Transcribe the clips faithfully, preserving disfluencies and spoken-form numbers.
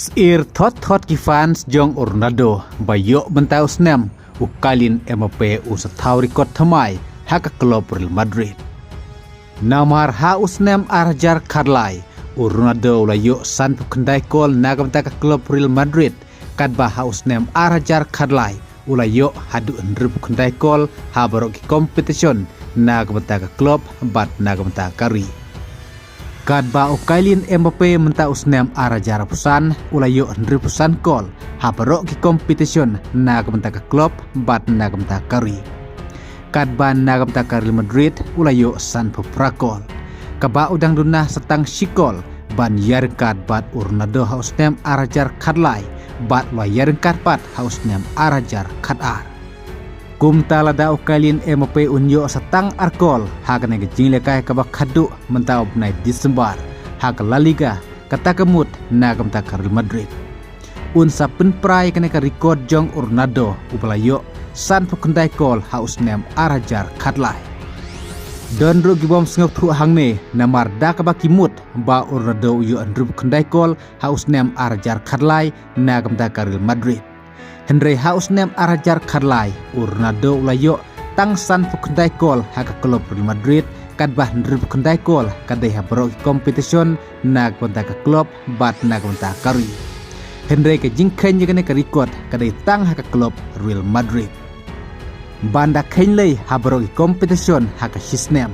Sir thot thot ki fans jong u Ronaldo ba ïoh mynta u snem u Kylian Mbappe u sa thaw record thymmai ha ka club Real Madrid. Namar ha u snem ar hajar khatlai u Ronaldo u la ïoh sanphew khyndai kol na ka bynta ka club Real Madrid, katba ha u snem ar hajar khatlai u la ïoh haduh hynriewphew khyndai kol ha baroh ki competition na ka bynta ka club bad na ka bynta ka ri. Katba u Kylian Mbappe mynta u snem ar hajar arphew san u la ïoh hynriewphew san kol ha baroh ki competition na ka bynta ka club bad na ka bynta ka ri. Katba na ka bynta ka Real Madrid u la ïoh sanphew phra kol, kaba u dang duna sa tang shi kol ban ïaryngkat bad u Ronaldo ha u snem ar hajar khatlai bad u la ïaryngkat pat ha u snem ar hajar khatar. Kumta lada u Kylian Mbappe un ïoh sa tang ar kol ha kane ka jingïalehkai kaba khadduh mynta u bnai December ha ka La Liga, kata ka mut na ka bynta ka Real Madrid un sa pynpra ïa kane ka record jong u Ronaldo uba la ïoh sanphew khyndai kol ha u snem ar hajar khatlai. Don ruh ki bym sngewthuh hangne, namar da kaba ki mut ba u Ronaldo u ïoh hynriewphew khyndai kol ha u snem ar hajar khatlai na ka bynta ka Real Madrid. Hynrei ha u snem ar hajar khatlai u Ronaldo u la ïoh tang sanphew khyndai kol ha ka club Real Madrid, katba hynriewphew khyndai kol ka dei ha baroh ki competition na ka bynta ka club bad na ka bynta ka ri. Hynrei ka jingkheiñ ïa kane ka record ka dei tang ha ka club Real Madrid. Ban da kheiñ lei ha baroh ki competition ha ka shi snem,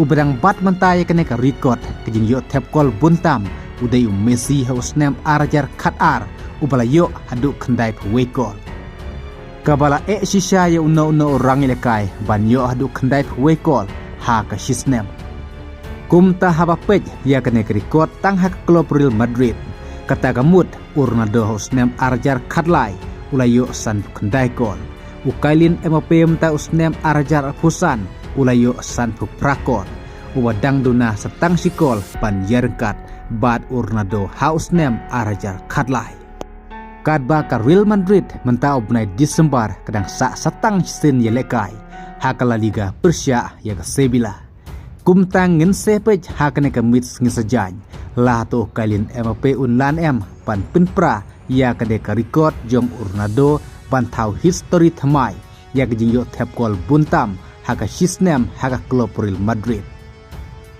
uba dang bat mynta ïa kane ka record ka jingïoh thep kol bun tam u dei u Messi ha u snem ar hajar khatar, uba la ïoh haduh khyndaiphew wei kol, kaba la eh shisha ïa uno uno u rangïalehkai ban ïoh haduh khyndaiphew wei kol ha ka shi snem. Kumta haba peit ïa kane ka record tang ha ka club Real Madrid, kata ka mut u Ronaldo ha u snem ar hajar khatlai u la ïoh sanphew khyndai kol, u Kylian Mbappe mynta u snem ar hajar arphew san u la ïoh sanphew phra kol, uba dang duna sa tang shi kol ban ïaryngkat bad u Ronaldo ha u snem ar hajar khatlai. Katba ka Real Madrid mynta u bnai December ka dang sah sa tang shisien ïalehkai ha ka La Liga pyrshah ïa ka Sevilla. Kumta ngin sa peit ha kane ka miet sngi Saitjaiñ, la hato u Kylian Mbappe un lah em ban pynpra ïa kane ka record jong u Ronaldo ban thaw history thymmai ïa ka jingïoh thep kol bun tam ha ka shi snem ha ka club Real Madrid.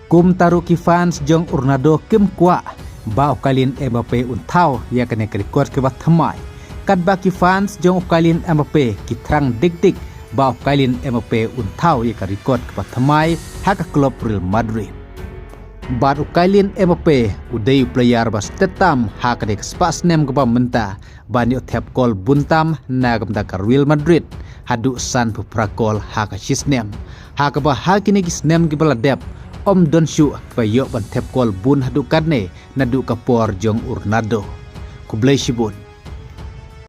Kumta ruh ki fans jong u Ronaldo kim kwah ba u Kylian Mbappe un thaw ïa kane ka record kaba thymmai, katba ki fans jong u Kylian Mbappe ki thrang dik dik ba u Kylian Mbappe un thaw ïa ka record kaba thymmai ha ka club Real Madrid. Bad u Kylian Mbappe u dei u player ba stet tam ha kane ka spah snem kaba mynta ban ïoh thep kol bun tam na ka bynta ka Real Madrid, haduh sanphew phra kol ha ka shi snem, ha kaba ha kine ki snem kiba la dep ym don shuh ba ïoh ban thep kol bun haduh katne naduh ka por jong u Ronaldo. Khublei shibun.